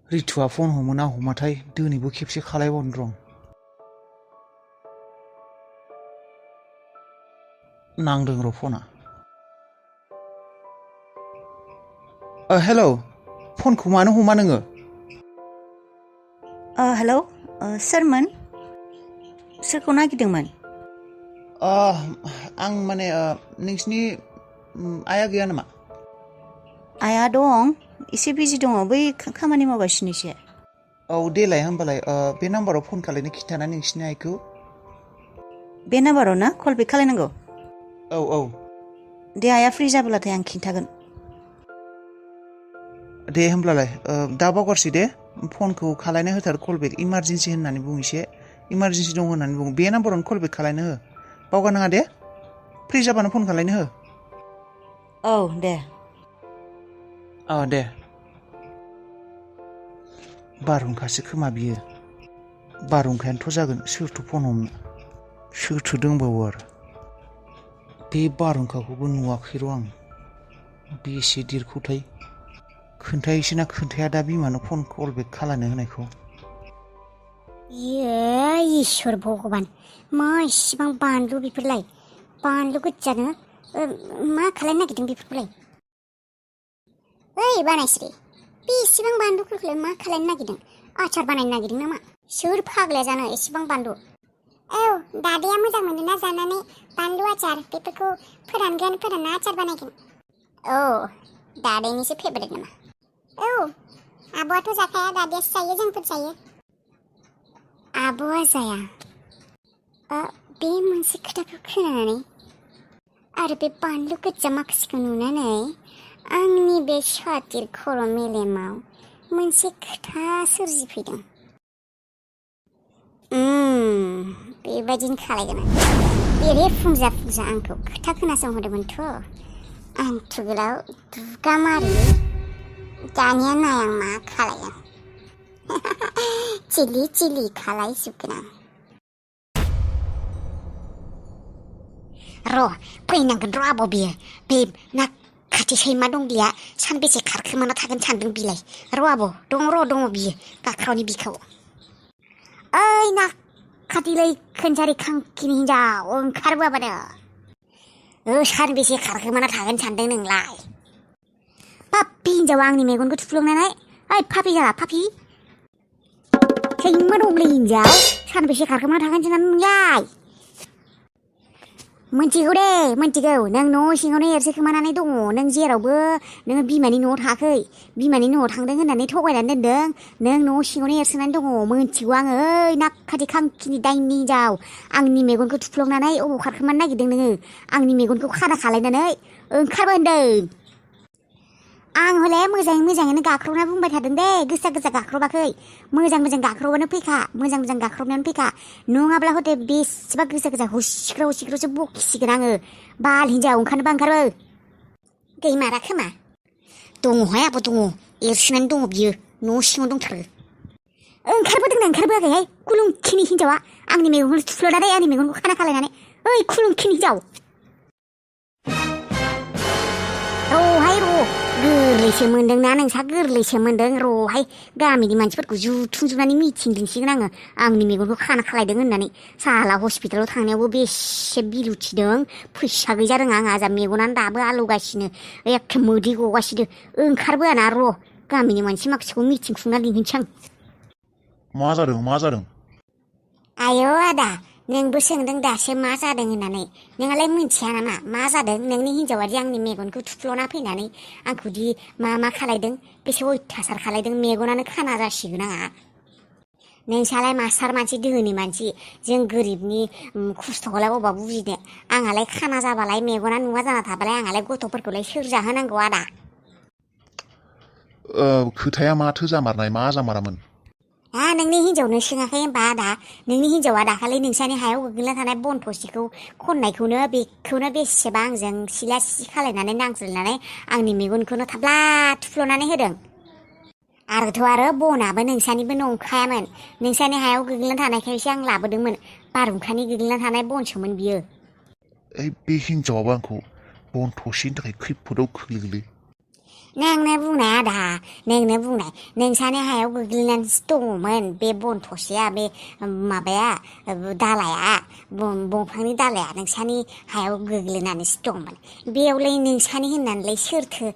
रितुआ phone हमोना हमाथाय दिनैबो खेबसे खालायबावनो रं नांदों र' फना हेलौ फनखौ मानो हमा नोङो हेलौ सोरमोन सोरखौ नागिरदोंमोन आं माने नोंसिनि आइया गैया नामा आइया दं एसे बिजि दङ बै खामानि मावगासिनो एसे औ देलाय होमबालाय बे नाम्बाराव फन खालायनो खिन्थाना नोंसिनि आइखौ बे नाम्बाराव ना कल बेक खालायनांगौ औ दे आइया फ्रि जाब्लाथाय आं खिन्थागोन दे होमब्लालाय दा बावगारसै दे फनखौ खालायनो होथार कल बेक इमारजेन्सि होननानै बुं एसे इमारजेन्सि दं होननानै बुं बे नाम्बारावनो कल बेक खालायनो हो बावगारनाङा दे फ्रि जाबानो फन खालायनो हो औ दे दे बारहुंखासो खोमा बियो बारहुंखायानोथ' जागोन सोरथो फन हमनो सोरथो दंबावो आरो बे बारहुंखाखौबो नुवाखै र' आं बेसे देरखौथाय खोन्थायोसो ना खोन्थाया दा बिमानो फन कल बेक खालायनो होनायखौ इसोर भगबान मा इसिबां बानलु बेफोरलाय बानलु गोजानो मा खालायनो नागिरदों बेफोरखौलाय ओइ बानायस्रि बेसेबां बानलुफोरखौलाय मा खालायनो नागिरदों आचार बानायनो नागिरदों नामा सोर फाग्लाया जानो एसेबां बानलु औ दादाया मोजां मोनोना जानानै बानलु आचार बेफोरखौ फोरानना आचार बानायगोन औ दादानिसो फेभरेट नामा औ आब'आथ' जाखाया दादायासो जायो जोंफोर जायो आब'आ जाया बे मोनसे खोथाखौ खोनानानै आरो बे बानलु गोजा माखासेखौ नुनानै आंनि बे साथिर खर' मेलेमाव मोनसे खोथा सोरजिफैदों बेबायदिनो खालायगोन बेरे फुंजा आंखौ खोथा खोनासंहोदोंमोनथ' आं थुगोलाव दुगा मारि दानिया नाय आं मा खालायो चिलि खालायजोबगोन आं र' फैनांगोन र' आब' बियो बे ना खाथि सैमा दंग्लिया सानबेसे खारखोमाना थागोन सानदों बिलाय र' आब' दङ बियो गाख्रावनि बिखाव ओइ ना खाथिलै खोनसारि खांखिनि हिन्जाव ओंखारबोआबानो सानबेसे खारखोमाना थागोन सानदों नोंलाय पापि हिन्जावा आंनि मेगनखौ थुफ्लंनानै ओइ पापि जाला पापि सैमा दंग्लि हिन्जाव सानबेसे खारखोमाना थागोन सानदों नोंलाय मोनथिगौ नों न' सिङावनो एरसोखोमानानै दङ नों जेरावबो नोङो बिमानि न'आव थाङाखै बिमानि न'आव थांदों होननानै थगायनानै दोनदों नों न' सिङावनो एरसोनानै दङ मोनथिगौ आङो ओइ नाखाथि खांखिनि दायनि हिन्जाव आंनि मेगनखौ थुफ्लंनानै अबाव खारखोमानो नागिरदों नोङो आंनि मेगनखौ खाना खालायनानै ओंखारबो होनदों आं हले मोजाङैनो गाख्रबना बुंबाय थादों दे गोसा गाख्रबाखै मोजां गाख्रबानो फैखा मोजां गाख्रबनानै फैखा नङाब्ला हथे बेसेबा गोसा हुसिख्रावसो बखिसिगोन आङो बाल हिन्जाव ओंखारनोबा ओंखारबो गैमारा खोमा दङहाय आब' दङ एरसोनानै दङ बियो न' सिङाव दंथारो ओंखारबोदोंना ओंखारबोआखैहाय खुलुंखिनि हिन्जावा आंनि मेगनखौ थुफ्लनानै आंनि मेगनखौ खाना खालायनानै ओइ खुलुंखिनि हिन्जाव र'हाय गोरलैसो मोनदोंना नोंसा गोरलैसो मोनदों र'हाय गामिनि मानसिफोरखौ जुथुमजोबनानै मिथिं लिंसिगोन आङो आंनि मेगनखौ खाना खालायदों होननानै साला हस्पिटालाव थांनायावबो बेसे बिलुथिदों फैसा गैजा रोङा आंहा जा मेगनानो दाबो आलौगासिनो एखे मोदै गगासिनो ओंखारबोआना र' गामिनि मानसि माखासेखौ मिथिं खुंना लिंहैनोसै आं मा जादों आयौ आदा नोंबो सोंदों दासो मा जादों होननानै नोंहालाय मिथिया नामा मा जादों नोंनि हिन्जावादि आंनि मेगनखौ थुफ्ल'ना फैनानै आंखौदि मा खालायदों बेसे अयथासार खालायदों मेगनानो खाना जासिगोन आंहा नोंसालाय मास्टार मानसि दोहोनि मानसि जों गोरिबनि खस्थ'खौलाय अबा बुजिनो आंहालाय खाना जाबालाय मेगना नुवा जाना थाबालाय आंहालाय गथ'फोरखौलाय सोर जाहोनांगौ आदा खोथाया माथो जामारनाय मा जामारामोन नोंनि हिन्जावनो सोङाखै होनबा आदा नोंनि हिन्जावा दाखालि नोंसानि हायाव गोग्लैना थानाय बन थसेखौ बेखौनो बेसेबा आंजों सिला सिसि खालायनानै नांज्लायनानै आंनि मेगनखौनो थाब्ला थुफ्ल'नानै होदों आरो बनाबो नोंसानिबो नंखायामोन नोंसानि हायाव गोग्लैना थानायखायसो आं लाबोदोंमोन बारहुंखानि गोग्लैना थानाय बनसोमोन बियो बे हिन्जावाबो आंखौ बन थसेनि थाखाय खैफोदाव खोख्लैगोलै नोंनो बुंनाय आदा नोंनो बुंनाय नोंसानि हायाव गोग्लैनानैसो दङमोन बे बन थसेया बे माबाया दालाया दंफांनि दालाया नोंसानि हायाव गोग्लैनानैसो दंमोन बेयावलाय नोंसानि होननानैलाय सोरथो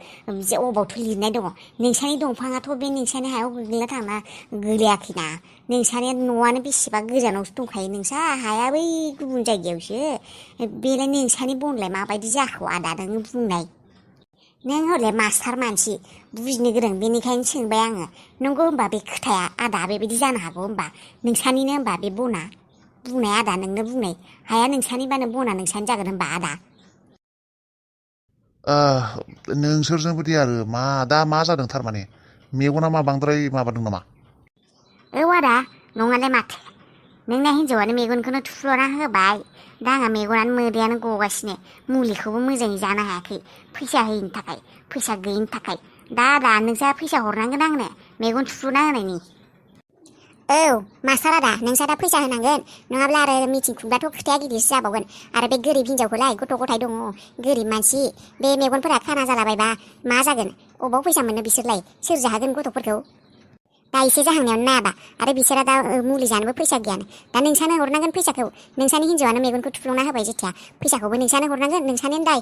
अबावथो लिरनाय दङ नोंसानि दंफाङाथ' बे नोंसानि हायाव गोग्लैना थांना गोलैयाखैना नोंसानि न'आनो बेसेबा गोजानावसो दंखायो नोंसा हाया बै गुबुन जायगायावसो बेलाय नोंसानि बनलाय माबायदि जाखो आदा नों बुंनाय नों हरलाय मास्टार मानसि बुजिनो गोरों बेनिखायनो सोंबाय आङो नंगौ होनबा बे खोथाया आदा बेबायदि जानो हागौ होनबा नोंसानिनो होनबा बे बना बुंनाय आदा नोंनो बुंनाय हाया नोंसानिबानो बना नोंसानि जागोन होनबा आदा नोंसोरजोंबोदि आरो दा मा जादों थारमाने मेगना मा बांद्राय माबादों नामा औ आदा नङालाय माथो नोंना हिन्जावानो मेगनखौनो थुफ्ल'ना होबाय दा आंहा मेगनानो मोदैयानो गगासिनो मुलिखौबो मोजाङै जानो हायाखै फैसा होयिनि थाखाय फैसा गैयिनि थाखाय दा नोंसा फैसा हरनांगोन आंनो मेगन थुफ्ल'ना होनायनि औ मास्टार आदा नोंसा दा फैसा होनांगोन नङाब्ला आरो मिथिं खुंबाथ' खोथाया गिदिरसो जाबावगोन आरो बे गोरिब हिन्जावखौलाय गथ' गथाय दङ गोरिब मानसि बे मेगनफोरा खाना जालाबायबा मा जागोन अबाव फैसा मोनो बिसोरलाय सोर जाहोगोन गथ'फोरखौ दा एसे जाहांनायावनो नायाबा आरो बिसोरा दा मुलि जानोबो फैसा गैयानो दा नोंसानो हरनांगोन फैसाखौ नोंसानि हिन्जावानो मेगनखौ थुफ्लंना होबाय जेथिया फैसाखौबो नोंसानो हरनांगोन नोंसानिनो दाय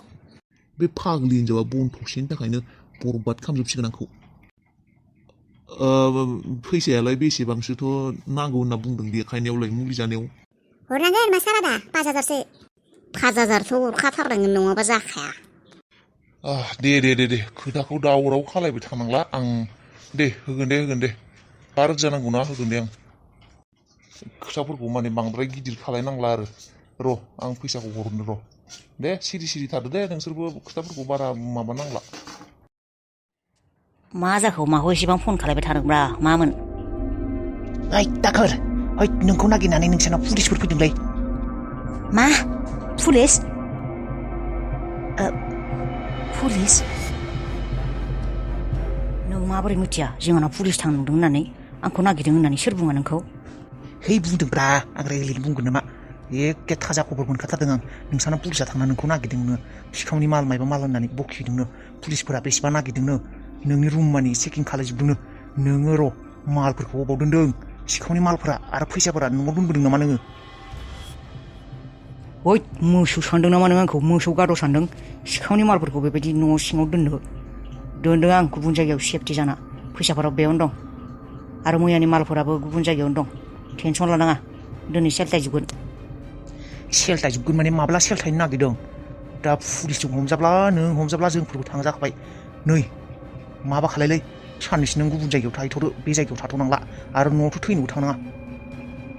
बे फाग्लि हिन्जावा बन थसेनि थाखायनो बरबाद खालामजोबसिगोन आंखौ फैसायालाय बेसेबांसोथ' नांगौ होनना बुंदों देखायनायावलाय मुलि जानायाव हरनांगोन मास्टार आदा 5,000सो 5,000सो हरखाथारनांगोन नङाबा जाखाया दे खोथाखौ दावराव खालायबाय थानांला आं दे होगोन दे 5,000 नांगौना होगोन दे आं खोथाफोरखौ माने बांद्राय गिदिर खालायनांला आरो र' आं फैसाखौ हरनो र' दे सिरि थादो दे नोंसोरबो खोथाफोरखौ बारा माबा नांला मा जाखो माखौ एसेबां फन खालायबाय थादोंब्रा मामोन ओइ दाखोर ओइ नोंखौ नागिरनानै नोंसानाव पुलिसफोर फैदोंलै मा पुलिस पुलिस नों माबोरै मिथिया जोंहानाव पुलिस थांदों होननानै आंखौ नागिरदों होननानै सोर बुङा नोंखौ है बुंदोंब्रा आं रायलायनो बुंगोन नामा एखे थाजा खबर मोनखाथारदों आं नोंसानाव पुलिसा थांना नोंखौ नागिरदोंनो सिखावनि माल माइबा माल होननानै बखिदोंनो पुलिसफोरा बेसेबा नागिरदोंनो नोंनि रुम मानि चेकिं खालायजोबदोंनो नोङो र' मालफोरखौ अबाव दोनदों सिखावनि मालफोरा आरो फैसाफोरा न'आव दोनबोदों नामा नोङो ओइ मोसौ सानदों नामा नों आंखौ मोसौ गाद' सानदों सिखावनि मालफोरखौ बेबायदि न' सिङाव दोनदों आं गुबुन जायगायाव सेफटि जाना फैसाफोरा बेयावनो दं आरो मैयानि मालफोराबो गुबुन जायगायावनो दं टेनसन लानाङा दिनै सेलथायजोबगोन माने माब्ला सेलथायनो नागिरदों दा पुलिसजों हमजाब्ला जोंफोरबो थांजाखाबाय नै माबा खालायलै साननैसो नों गुबुन जायगायाव थाहैथ'दो बे जायगायाव थाथ'नांला आरो न'आवथ' थैनोबो थांनाङा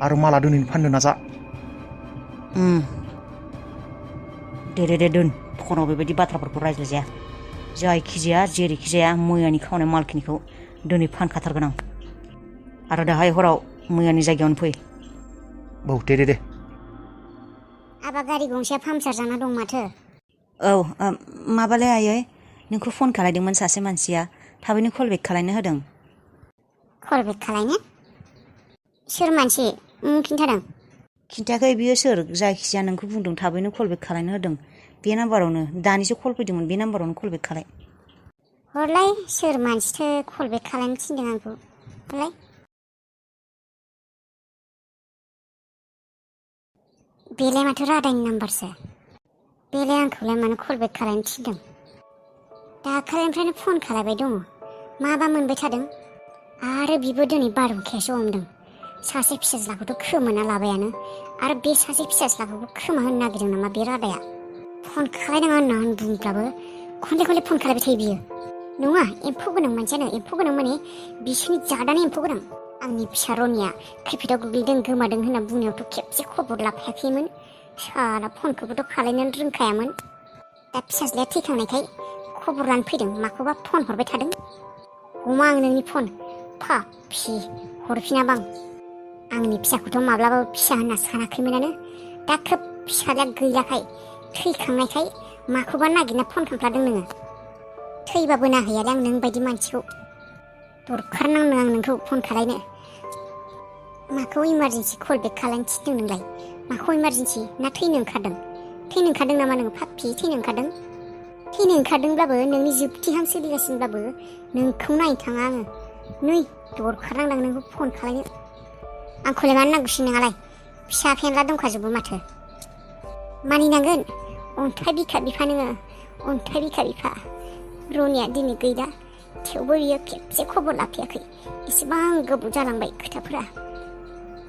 आरो माला दिनैनो फाननो नाजा दे दोन फनाव बेबायदि बाथ्राफोरखौ रायज्लायजाया जायखिजाया जेरैखिजाया मैयानि खावनाय मालखिनिखौ दिनै फानखाथारगोन आं आरो दाहाय हराव मैयानि जायगायावनो फै औ दे आबा गारि गंसेया पामचार जाना दं माथो औ माबालाय आयै नोंखौ फन खालायदोंमोन सासे मानसिया थाबैनो कल बेक खालायनो होदों कल बेक खालायनो सोर मानसि खिन्थादों खिन्थायाखै बियो सोर जायखिजाया नोंखौ बुंदों थाबैनो कल बेक खालायनो होदों बे नाम्बारावनो दानिसो कल फैदोंमोन बे नाम्बारावनो कल बेक खालाय हरलाय सोर मानसिथो कल बेक खालायनो थिनदों आंखौ हरलाय बेलाय माथो रादायनि नाम्बारसो बेलाय आंखौलाय मानो कल बेक खालायनो थिनदों दाखालिनिफ्रायनो फन खालायबाय दङ माबा मोनबाय थादों आरो बिबो दिनै बारहुंखायासो हमदों सासे फिसाज्लाखौथ' खोमाना लाबायानो आरो बे सासे फिसाज्लाखौबो खोमा होनो नागिरदों नामा बे रादाया फन खालायनाङा होनना बुंब्लाबो खनले फन खालायबाय थायो बियो नङा एम्फौ गोनां मानसियानो एम्फौ गोनां माने बिसोरनि जादानो एम्फौ गोनां आंनि फिसा रनिया खैफोदाव गोग्लैदों गोमादों होनना बुंनायावथ' खेबसे खबर लाफायाखैमोन साला फनखौबोथ' खालायनो रोंखायामोन दा फिसाज्लाया थैखांनायखाय खबर लानो फैदों माखौबा फन हरबाय थादों हमा आं नोंनि फन फाफि हरफिनाबां आंनि फिसाखौथ' माब्लाबाबो फिसा होनना सानाखैमोनानो दा खोब फिसाज्लाया गैलाखाय थैखांनायखाय माखौबा नागिरना फन खालामफ्लादों नोङो थैबाबो नाहैयालै आं नों बायदि मानसिखौ दरखार नांनो आं नोंखौ फन खालायनो माखौ इमारजेन्सि कल बेक खालायनो थिनदों नोंलाय माखौ इमारजेन्सि ना थैनो ओंखारदों नामा नोङो फाफि थैनो ओंखारदों थैनो ओंखारदोंब्लाबो नोंनि जोबथिहां सोलिगासिनोब्लाबो नोंखौ नायनो थाङा आङो नै दरखारनांदां नोंखौ फन खालायनो आंखौलाय मानो नांगौसै नोंहालाय फिसा फेनला दंखाजोबो माथो मानिनांगोन अन्थाइ बिखा बिफा नोङो अन्थाइ बिखा बिफा रनिया दिनै गैला थेवबो बियो खेबसे खबर लाफैयाखै एसेबां गोबाव जालांबाय खोथाफोरा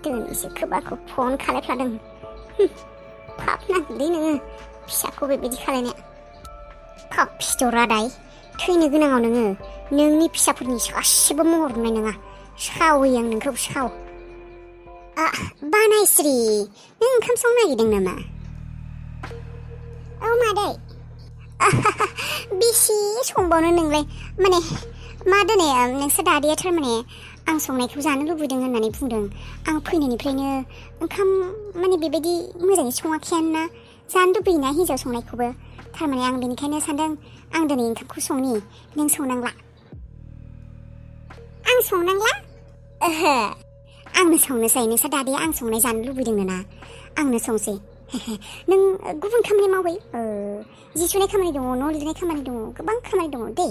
दिनैसो खोबाखौ फन खालायफ्लादों पाप नांगौलै नोङो फिसाखौ बेबायदि खालायनाया पाप फिथरादाय थैनो गोनाङाव नोङो नोंनि फिसाफोरनि गासिबो महर नुनाय नङा सावो आं नोंखौ साव बानायस्रि नों ओंखाम संनो नागिरदों नामा औ मादै बेसे संबावनो नोंलाय माने मा दिनै नोंसोर दादैया थारमाने आं संनायखौ जानो लुबैदों होननानै बुंदों आं फैनायनिफ्रायनो ओंखाम माने बेबायदि मोजाङै सङाखैयानो ना जानो लुबैयोना हिन्जाव संनायखौबो थारमाने आं बेनिखायनो सानदों आं दिनै ओंखामखौ संनि नों संनांला आं संनांला ओहो आंनो संनोसै नोंसोर दादैया आं संनाय जानो लुबैदोंनो ना आंनो संसै नों गुबुन खामानि मावै जि सुनाय खामानि दङ न' लिरनाय खामानि दङ गोबां खामानि दङ दे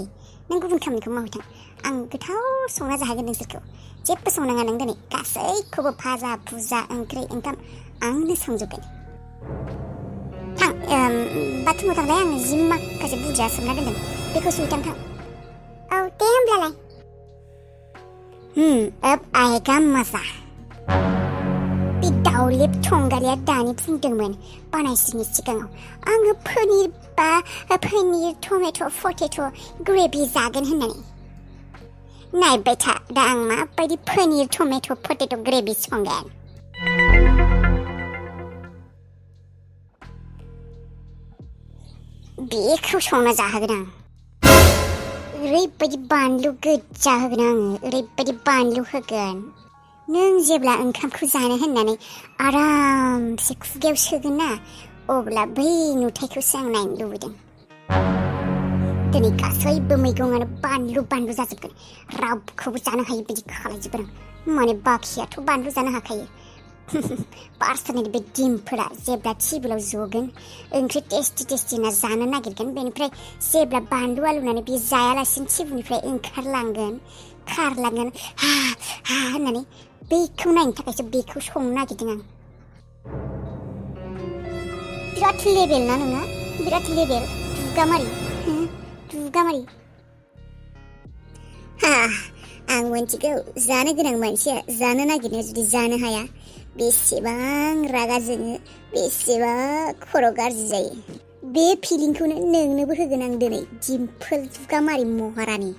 नों गुबुन खामानिखौ मावहैथां आं गोथाव संना जाहोगोन नोंसोरखौ जेबो संनाङा नों दिनै गासैखौबो भाजा भुजा ओंख्रि ओंखाम आंनो संजोबगोन थां बाथरुमाव थांलाय आं जि माखासे बुरजा सोमना दोनदों बेखौ सुहैथां थां औ दे होमब्लालाय अब आएगा मजा बे दावलेब थंगारिया दानि बुंदोंमोन बानायस्रिनि सिगाङाव आङो पनिर टमेट' पटेट' ग्रेभि जागोन होननानै नायबाय था दा आं माबायदि पनिर टमेट' पटेट' ग्रेभि संगोन बेखौ संना जाहोगोन आं ओरैबायदि बानलु गोजा होगोन आङो ओरैबायदि बानलु होगोन नों जेब्ला ओंखामखौ जानो होननानै आरामसे खुगायाव सोगोन ना अब्ला बै नुथायखौसो आं नायनो लुबैदों दिनै गासैबो मैगङानो बानलु बानलु जाजोबगोन रावखौबो जानो हायै बिदि खालायजोबगोन आं माने बाखियाथ' बानलु जानो हाखायो पार्सनेलि बे डिमफोरा जेब्ला टिबोलाव जगोन ओंख्रि टेस्टि ना जानो नागिरगोन बेनिफ्राय जेब्ला बानलु आलुनानै बे जायालासिनो टिबुनिफ्राय ओंखारलांगोन खारलांगोन हा हा होननानै बेखौ नायनो थाखायसो बेखौ संनो नागिरदों आं बिराद लेबेल ना नोङो बिराद लेबेल दुगामारि आं मोनथिगौ जानो गोनां मानसिया जानो नागिरनायाव जुदि जानो हाया बेसेबां रागा जोङो बेसेबां खर' गाज्रि जायो बे फिलिंखौनो नोंनोबो होगोन आं दिनै दिम्पोल दुगामारि महारानि